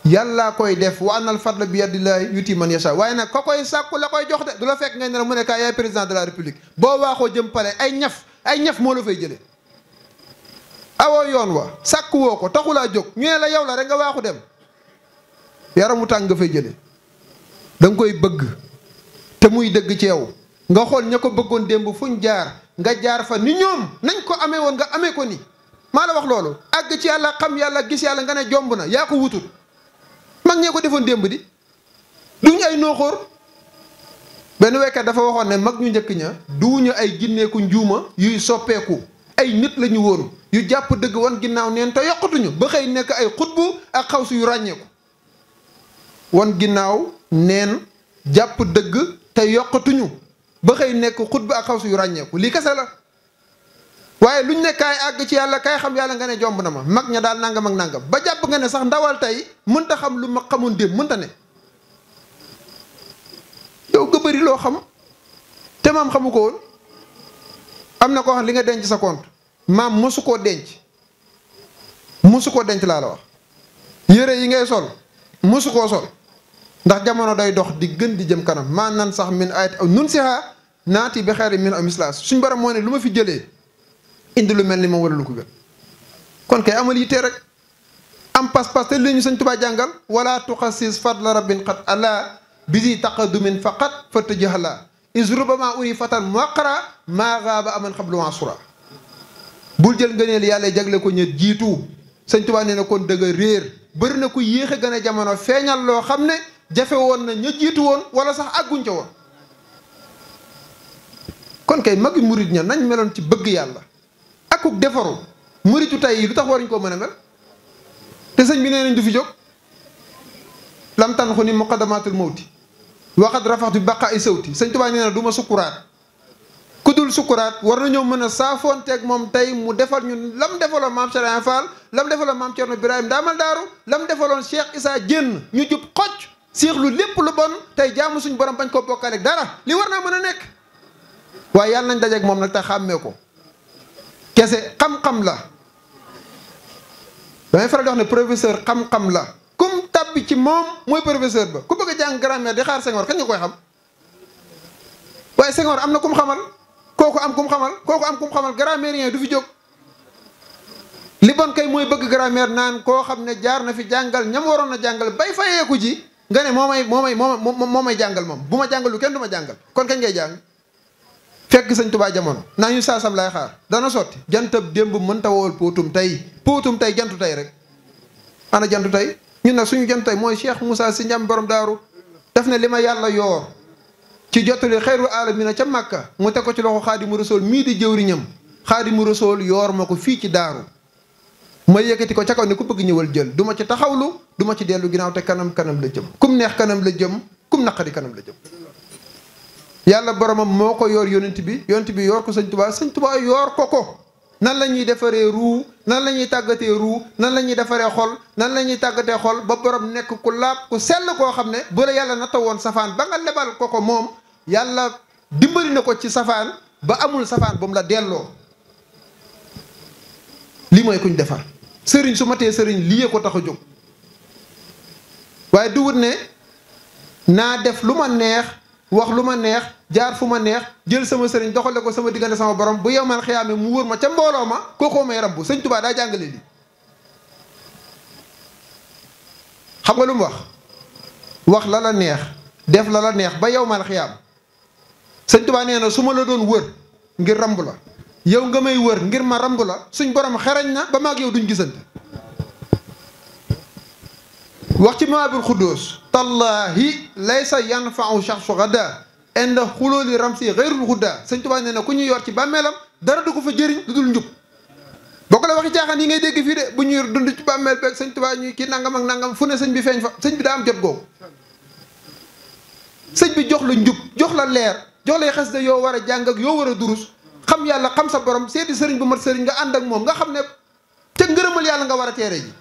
yàllaa koy def wa annal fadla bi yadillaahi yuti man yasha waaye nag ko koy sàkku la koy jox de du la fekk ngay ne la mu ne kaa yaay président de la république boo waaxoo jëm pale ay ñaf moo la fay jëlee. awoo yoon wa sàkk woo ko taxulaa jóg ñu ne la yow la rek nga waaxu dem yaramu tàng nga fay jële da nga koy bëgg te muy dëgg ci yow nga xool ña ko bëggoon démb fuñ jaar nga jaar fa ni ñoom nañ ko amee woon nga amee ko ni maa la wax loolu àgg ci yàlla xam yàlla gis yàlla nga ne jomb na yaa ko wutul mag ñee ko defoon démb di duñ ay nooxóor benn wekkat dafa waxoon ne mag ñu njëkk ña duñu ay ginneeku njuuma yuy soppeeku ay nit la ñu woon yu jàpp dëgg wan ginnaaw neen te yokkatuñu ba xëy nekk ay xutbu ak xawsu yu ràññeeku wan ginnaaw neen jàpp dëgg te yokkatuñu ba xëy nekk xutbu ak xawsu yu ràññeeku lii kese la waaye luñ ne kaay àgg ci yàlla kaay xam yàlla nga ne jomb na ma mag ña daal nangam ak nangam ba jàpp nga ne sax ndawal tey mënta xam lu mag xamoon démb mënta ne yow nga bëri loo xam te maam xamu ko woon. am na koo xam li nga denc sa compte maam mosu koo denc laa la wax yére yi ngay sol mosu koo sol ndax jamono day dox di gën di jëm kanam maa nan sax min ayat aw nun siha naati bi xayrin min aw mislaas suñ borom moo ne lu ma fi jëlee indi lu mel ni moom wala lu ko gën kon kay amal yittee rek am pas-pas te li ñu Sëñ Tuubaa jàngal wala tuxassis fadla rabbin qad ala bisi taqadumin faqat fatajahala is rubama uri fatan muwaqara maa gaaba aman xablu asura bul jël ngëneel yàlla jagle ko ña jiitu Sëñ Tuubaa nee na kon dëgg réer bëri na ku yéex a gën a jamono feeñal loo xam ne jafe woon na ña jiitu woon wala sax àgguñ ca woon kon kay magi murit ña nañ meloon ci bëgg yàlla akuk defaru muritu tey yi lu tax waruñ koo mën a mel te sëñ bi nee nañ du fi jóg. lam tan xu ni muqaddamatul mawti waxat rafaxtu baqa ay sawti sëñ Tuubaa nee na du ma sukkuraat ku dul sukkuraat war nañoo mën a saafoonteeg moom tey mu defal ñun lam defaloon maam Serigne Fall lam defaloon maam Thierno Birahim Ndaamal Daaru lam defaloon Cheikh Issa Diène ñu jub xocc siixlu lépp lu bon tey jaamu suñu borom bañ koo bokkaaleeg dara li war naa mën a nekk waaye yàlla nañ dajeeg moom nag te xàmmee ko kese xam-xam la damay faral di wax ne professeur xam-xam la kum tabbi ci moom mooy professeur ba ku bëgg a jàng grammaire di xaar Senghor kañ nga koy xam waaye Senghor am na kum xamal kooku am kum xamal grammairien du fi jóg li bon kay mooy bëgg grammaire naan koo xam ne jaar na fi jàngal ñam waroon na jàngal bay fayeeku ji nga ne moo may jàngal moom bu ma jàngalu kenn du ma jàngal kon kañ ngay jàng fekk sëñ Tuubaa jamono naa ñu saasam laay xaar dana sotti jantab démb mënta wowal póotum tey jantu tey rek ana jantu tey ñun nag suñu jantu tey mooy Cheikh Moussa Sy Ndiamé borom daaru daf ne li ma yàlla yoor ci jottali xeyrul aalamiina ca Makka mu teg ko ci loxo Xaadimu Rasuul mii di jëwriñam Xaadimu Rasuul yoor ma ko fii ci daaru ma yëkkati ko ca kaw ne ku bëgg ñëwal jël du ma ci taxawlu du ma ci dellu ginnaaw te kanam la jëm kum neex kanam la jëm kum naqari kanam la jëm yàlla boromam moo ko yoor yonent bi yoor ko sëñ Tuubaa yoor ko nan la ñuy defaree ruu nan la ñuy tàggatee ruu nan la ñuy defaree xol nan la ñuy tàggatee xol ba borom nekk ku laab ku sell koo xam ne bu la yàlla natta woon safaan ba nga lebal ko moom yàlla dimbali na ko ci safaan ba amul safaan ba mu la delloo lii mooy kuñ defar sëriñ su matee sëriñ lii ko tax a jóg waaye du wut ne naa def lu ma neex wax lu ma neex jaar fu ma neex jël sama sëriñ doxale ko sama diggante sama borom bu yow man xiyaame mu wër ma ca mbooloo ma kookoo may rabbu sëñ Tuubaa daa jàngale lii xam nga lu mu wax la la neex def la la neex ba yow man xiyaam sëñ Tuubaa nee na su ma la doon wër ngir ramb la yow nga may wër ngir ma ramb la suñ borom xerañ na ba maag yow duñ gisante wax ci Mawaahibul Xuddoos tallaahi laysa yanfau shaxsu gada inda xulooli ramsi xayrul xudda sëñ Tuubaa nee na ku ñu yor ci bàmmeelam dara du ko fa jëriñ lu dul njub boo ko la waxi caaxaan yi ngay dégg fii de bu ñuy dund ci bàmmeel beeg sëñ Tuubaa ñuy kii nangam ak nangam fu ne sëñ bi feeñ fa sëñ bi daa am jot googu sëñ bi jox la njub jox la leer jox lay xas de yoo war a jàng ak yoo war a durus xam yàlla xam sa borom seeti sëriñ bu mat sëriñ nga ànd ak moom nga xam ne ca ngërëmal yàlla nga war a teere ji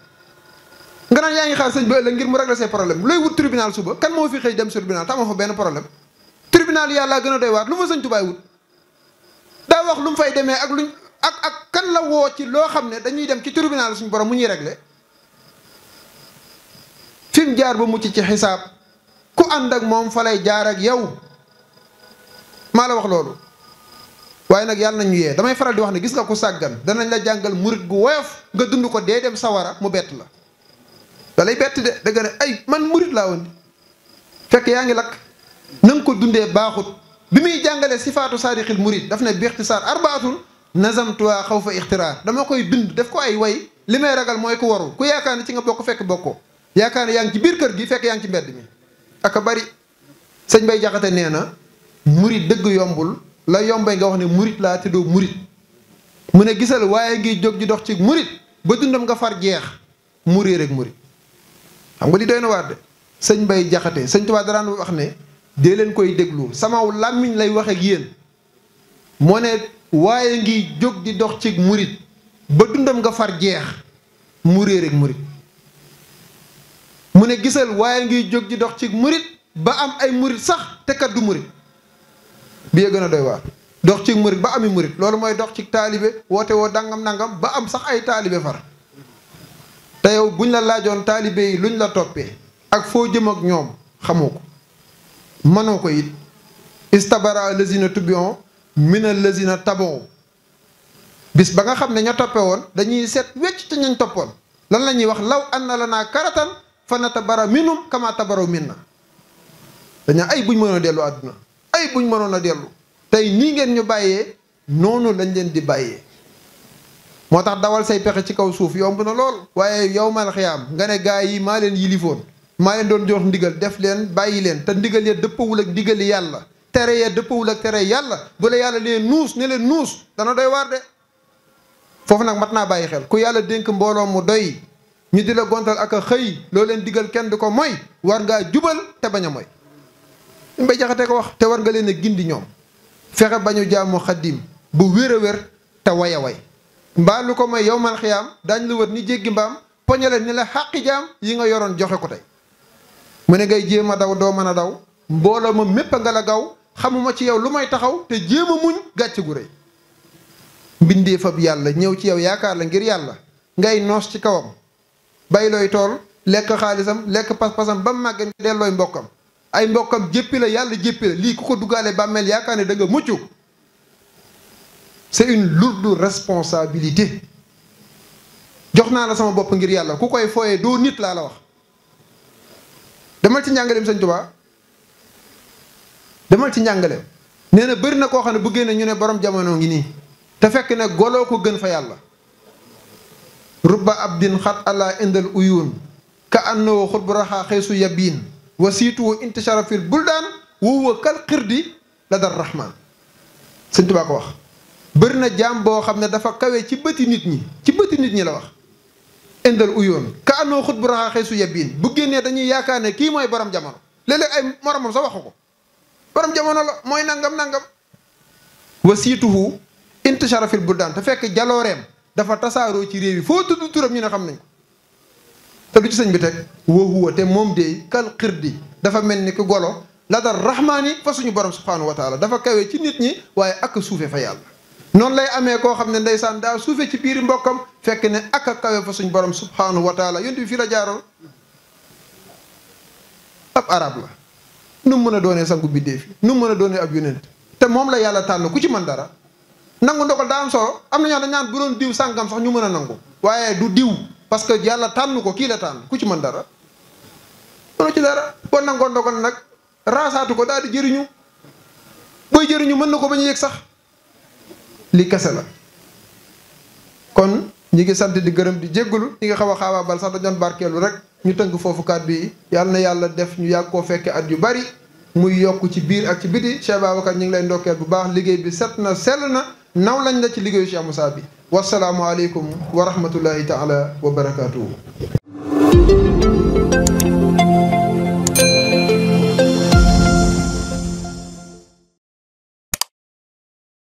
nga naan yaa ngi xaar sëñ bi ëllëg ngir mu régler ses problème looy wut tribunal suba kan moo fi xëy dem tribunal te amoo fa benn problème tribunal yàlla gën a doy waar lu ma sëñ Tuubaa wut daa wax lu mu fay demee ak luñ ak kan la woo ci loo xam ne dañuy dem ci tribunal suñu borom mu ñuy régler fi mu jaar ba mucc ci xisaab ku ànd ak moom fa lay jaar ak yow maa la wax loolu waaye nag yàlla nañu yee damay faral di wax ne gis nga ku sàggan danañ la jàngal murit gu woyof nga dund ko dee dem sawara mu bett la da lay bett de dëgg ne ay man murit laa woon fekk yaa ngi lakk na nga ko dundee baaxut bi muy jàngalee sifaatu saadixil murit daf ne bi ixtisaar arbaatun nazamtuwaa xaw fa ixtiraar dama koy bind def ko ay way li may ragal mooy ku warul ku yaakaar ne ci nga bokk fekk bokkoo yaakaar ne yaa ngi ci biir kër gi fekk yaa ngi ci mbedd mi aka bari sëñ Bay Jaxate nee na murit dëgg yombul la yombay nga wax ne murit laa te doo murit mu ne gisal waaye ngi jóg di dox ci murit ba dundam nga far jeex mu réer ak murit xam nga li doy na waar de sëñ Bay Jaxate sëñ Tuubaa daraan wax ne dee leen koy déglu sama làmmiñ lay wax ak yéen moo ne waaye ngi jóg di dox ci murit ba dundam nga far jeex mu réer ak murit mu ne gisal waaye ngi jóg di dox ci murit ba am ay murit sax te kat du murit bi gën a doy waar dox ci murit ba ami murit loolu mooy dox ci taalibe woote woo dangam nangam ba am sax ay taalibe far te yow buñ la laajoon taalibe yi luñ la toppee ak foo jëm ak ñoom xamoo ko mënoo ko it istabara lazina tubion mina lazina tabon bis ba nga xam ne ña toppe woon dañuy seet wecc te ñañ toppoon lan la ñuy wax law an na la naa karatan fa natabara minum kama tabaraw min na dañaa ay buñ mënoon a dellu àdduna ay buñ mënoon a dellu tey nii ngeen ñu bàyyee noonu lañ leen di bàyyee moo tax dawal say pexe ci kaw suuf yomb na lool waaye yow mal xiyaam nga ne gaa yi maa leen yilifoon maa leen doon jox ndigal def leen bàyyi leen te ndigal ya dëppawul ak ndigali yàlla tere ya dëppawul ak tere yàlla bu la yàlla leen nuus ne leen nuus dana doy waar de foofu nag mat naa bàyyi xel ku yàlla dénk mbooloo mu doy ñu di la gontal ak a xëy loo leen digal kenn du ko mooy war ngaa jubal te bañ a mooy Mbay Jaxate ko wax te war nga leen a gindi ñoom fexe bañu jaamu xaddim bu wér a wér te way a way mbaa lu ko mooy yow mal xiyaam daañ la wër ni jéggi mbaam poñale ni la xàqi jaam yi nga yoroon joxe ko tey mu ne ngay jéem a daw doo mën a daw mbooloo ma mépp a nga la gaw xamuma ci yow lu may taxaw te jéem a muñ gàcce gu rëy mbindee fab yàlla ñëw ci yow yaakaar la ngir yàlla ngay noos ci kawam bay looy tool lekk xaalisam lekk pas-pasam ba màgg nga dellooy mbokkam ay mbokkam jéppi la yàlla jéppi la lii ku ko duggaale bàmmeel yaakaar ne da nga mucc c'est une lourde responsabilité jox naa la sama bopp ngir yàlla ku koy fooyee doo nit laa la wax demal ci njàngaleem Sëñ Tuubaa demal ci njàngaleem nee na bëri na koo xam ne bu génne ñu ne borom jamono ngi nii te fekk ne goloo ko gën fa yàlla rubba abdin xat ala indal uyuun ka annoo xut bu raxaa xeesu yabiin wa siitu intishara fil buldaan wuwa kal xirdi la dar rahman Sëñ Tuubaa ko wax bëri na jaam boo xam ne dafa kawe ci bëti nit ñi la wax indal uyoon ka annoo xut bu raxaa xeesu yabiin bu génnee dañuy yaakaar ne kii mooy borom jamono léeg-léeg ay moromam sa waxu ko borom jamono la mooy nangam wa siituhu intishara fil buldaan te fekk jalooreem dafa tasaaroo ci réew yi foo tudd turam ñu ne xam nañ ko te du ci sëñ bi teg woohuwa te moom de kal xirdi dafa mel ni ki golo la dar rahmaani fa suñu borom subhaanahu wa taala dafa kawe ci nit ñi waaye ak suufe fa yàlla noonu lay amee koo xam ne ndeysaan daa suufe ci biiri mbokkam fekk ne ak a kawe fa suñu borom subhaanahu wa taala yonent bi fii la jaaroon ab arab la nu mu mën a doonee sangu biddee fi nu mu mën a doonee ab yonent te moom la yàlla tànn ku ci mën dara nangu ndogal daa am solo am na ñoo dañ naan bu doon diw sàngam sax ñu mën a nangu waaye du diw parce que yàlla tànn ko kii la tànn ku ci mën dara mënu ci dara boo nangoo ndogal nag raasaatu ko daal di jëriñu booy jëriñu mën na ko bañ a yëg sax li kese la kon ñi ngi sant di gërëm di jéggalu ñi nga xaw a xaabaabal sax dañ doon barkeelu rek ñu tënk foofu kàddu yi yàlla na yàlla def ñu yàgg koo fekke at yu bari muy yokk ci biir ak ci biti Cheikh Babacar ñu ngi lay ndokkeel bu baax liggéey bi set na sell na naw lañ la ci liggéeyu Cheikh Moussa bi wasalaamu aleykum wa rahmatullahi taala wa barakaatuhu